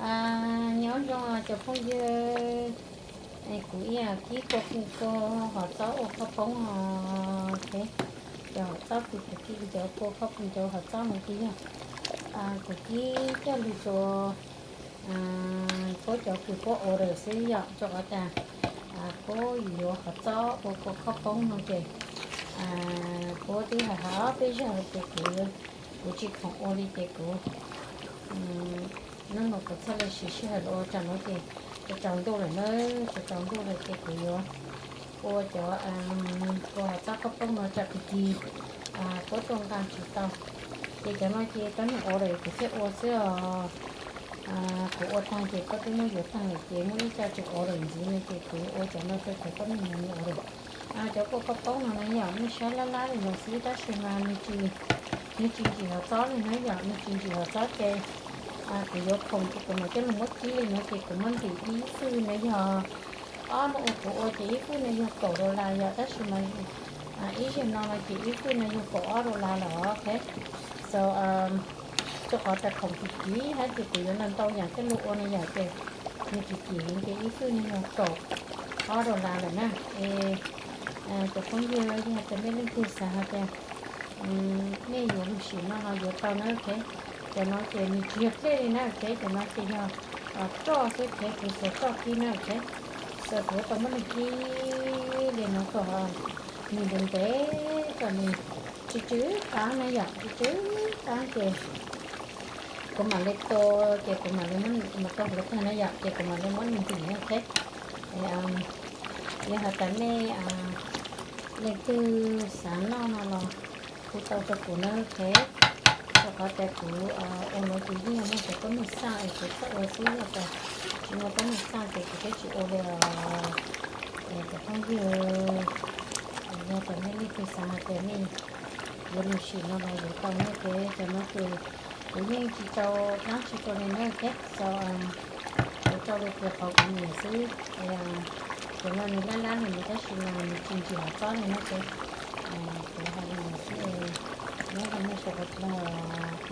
Nyob zoo cov phooj ywg, kuv ib yam kib kua phooj kua hom txob ua khaub poob os. Cov hom txob kuv kib ncauv kua khaub poob ncauv hom txob no ces yog kuv kib coj lug rua puab cov kws puab order xwb yom, rua qhov tas puab yuav hom txob ua kua khaub poob no ces puab twb hais hais ob peb zaug lawm ces kuv, kuv tsis khoom ua li ces kuv, hnub no kuv txhaj le siv sij hawm los ua tsam no ces tsaus tsaus ntuj lawm na, tsaus tsaus ntuj lawm ces kuv yuav ua cov kua hom txob khaub poob no tsam pig kis puab tuaj nqa tsis tau. Ces cov no ces cov neeg order kuv thiaj ua xwb os. Kuv ua taag ces puab twb muab yuav taag lawm ces muaj ib co tseem order ntxiv no ces kuv ua cov no rua cov tuab neeg no nws order. Cov kua khaub poob no na yom, mej saib lab lab li no xwb tab sis mas nws tsis, nws tsis ntsim hom txob li na yom, nws tsis ntsim hom txob ces kuv yuav khoom ces kuv mam coj lug muab kib li no ces kuv muab ntim ib fwj no yog, ob hnub ua kuv ua ces ib fwj no yog kaum dollar yom, tab sis mas ib zaug no no ces ib fwj no yog kaum ob dollar lawm os. So rua qhov tas khoom pig kis hab ces kuv yuav ntau ntau yaam coj lug ua no yom ces nws pig kis heev ces ib fwj no yog kaum ob dollar lawm na. Es cov phooj ywg, yog tas mej leej twg xav has tas mej yuav lug sim no no yuav tau na, ok. Cov no ces nws tsis yog dlej li na, ok. Cov no ces yog roj xwb, ok, kuv xuas roj kib na, ok. So kuv yuav tau muab nws kib li no kom nws ntev ntev, kom nws tsw tsw qaab na yom, tsw tsw qaab ces kuv mam le tua, ces kuv mam le muab, mam tua huv tag na yom, ces kuv mam le muab nws ntim na, ok. Yog has tas mej leej twg xav noj no los hu tau rua kuv na, ok. Rua qhov tas kuv ua no ces yeej yog muaj cov tuab neeg xaj es kuv txhaj ua xwb, yog tas tsis muaj tuab neeg xaj ces kuv twb tsis ua li os. Cov phooj ywg, yog tas mej leej twg xav has tas mej yuav lug sim no los yuav tau na, ok. Cov no ces kuv yeej tsis rau dlaab tsi rua li na, ok. So kuv rau li qhov kuv nyiam xwb. Cov no nws lab lab li no tab sis mas nws tsis ntsim hom txob li na, ok. Kuv has li no xwb, nyob zoo mej suav dlawg, ok.